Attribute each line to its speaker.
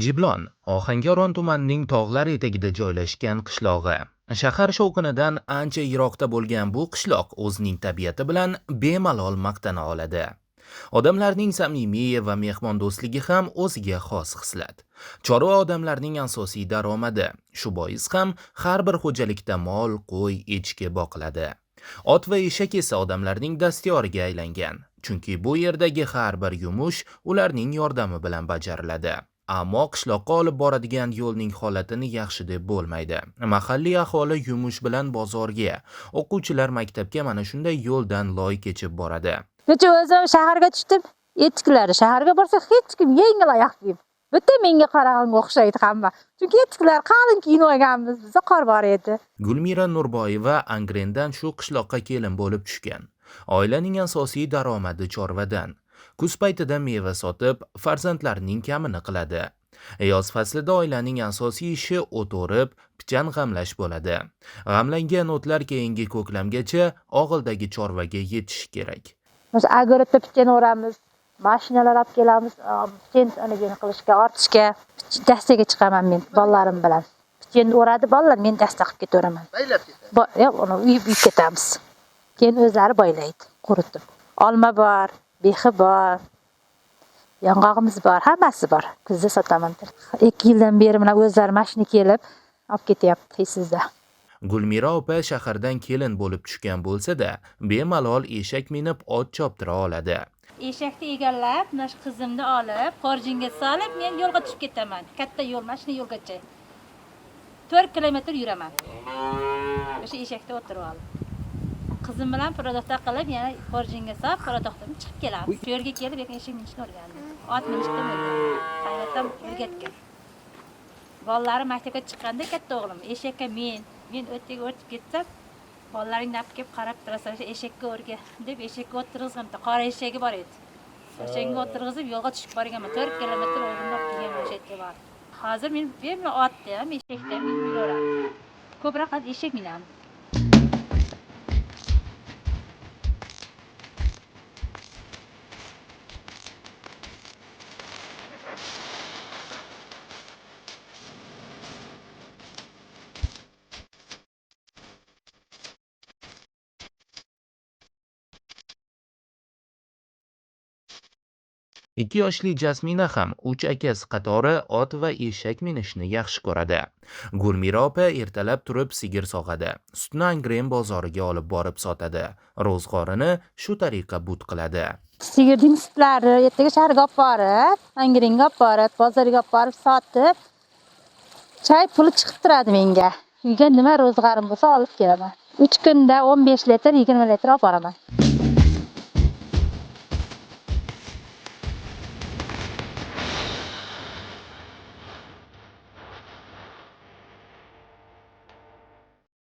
Speaker 1: Jiblon Ohangaron tumanining tog'lar etagida joylashgan qishlog'i. Shahar shovqinidan ancha yiroqda bo'lgan bu qishloq o'zining tabiati bilan bemalol maqtana oladi. Odamlarning samimiy va mehmondo'stligi ham o'ziga xos xislat. Chorva odamlarning asosiy daromadi. Shu bois ham har bir xo'jalikda mol, qo'y, echki boqiladi. Ot va eshak esa odamlarning dastyoriga aylangan. Chunki bu yerdagi har bir yumush ularning yordami bilan bajariladi. Ammo qishloqqa olib boradigan yo'lning holatini yaxshi deb bo'lmaydi. Mahalliy aholi yumush bilan bozorga, o'quvchilar maktabga mana shunday yo'ldan loy kechib boradi.
Speaker 2: Kecha o'zim shaharga tushdim, echkilari shaharga borsa hech kim yengil oyoq kiyim. Bitta menga qaraganga o'xshaydi hamma. Chunki echkilar qalin kiyinib olganmiz, bizda qor bor edi.
Speaker 1: Gulmira Nurboyeva Angrendan shu qishloqqa kelin bo'lib tushgan. Oilaning asosiy daromadi chorvadan. Kuz paytida meva sotib, farzandlarining kamini qiladi. Yoz faslida oilaning asosiy ishi o't o'rib, pichan g'amlash bo'ladi. G'amlangan o'tlar keyingi ko'klamgacha og'ildagi chorvaga yetishi kerak.
Speaker 2: Biz огород da pichan o'ramiz, mashinalar olib kelamiz, pichan anagini qilishga, ortishga. Dastaga chiqaman men bolalarim bilan. Pichan o'radi bolalar, men dasta qilib ketaveraman.
Speaker 3: Baylab ketadi.
Speaker 2: Yo'q, uni uyib uyib ketamiz. Keyin o'zlari boylaydi, quritib. Olma bor, bexi bor, yong'og'imiz bor, hammasi bor. Kuzda sotaman. 2 yildan beri mana o'zlari mashina kelib olib ketyapti esizda.
Speaker 1: Gulmira opa shahardan kelin bo'lib tushgan bo'lsa-da, bemalol eshak minib ot choptira oladi.
Speaker 2: Eshakni egallab, mana shu qizimni olib, xorjinga solib, men yo'lga tushib ketaman. Katta yo'l, mashina yo'lgacha. 4 kilometr yuraman. O'sha eshakda o'tirib olib. Qizim bilan продукт qilib, yana xorjinga solib, продукт dan chiqib kelamiz. Shu yerga kelib, eshak minishni o'rgandim. Ot minishni o'rgandim. Qaynotam o'rgatgan. Bolalarim maktabga chiqqanda katta o'g'lim eshakka men o'tiga o'tib ketsam, bolalaringni olib kelib qarab turasan, o'sha eshakka o'rga deb eshakka o'tirg'izdim. Qora eshagi bor edi. O'shanga o'tirg'izib yo'lga tushib borganman. 4 kilometr o'g'limni olib kelganman o'sha yerga borib. Hozir men bemalol otda ham, eshakda ham minib yuraveramiz. Ko'proq eshak minamiz.
Speaker 1: 2 yoshli Jasmina ham 3 akasi qatori ot va eshak minishni yaxshi ko'radi. Gulmira opa ertalab turib sigir sog'adi. Sutni Angren bozoriga olib borib sotadi. Ro'zg'orini shu tariqa but qiladi.
Speaker 2: Sigirning sutlari ertaga shaharga olib borib, Angrenga olib borib, bozorga olib borib sotib, chay puli chiqib turadi menga. Uyga nima ro'zg'orim bo'lsa olib kelaman. 3 kunda 15 litr, 20 litr olib boraman.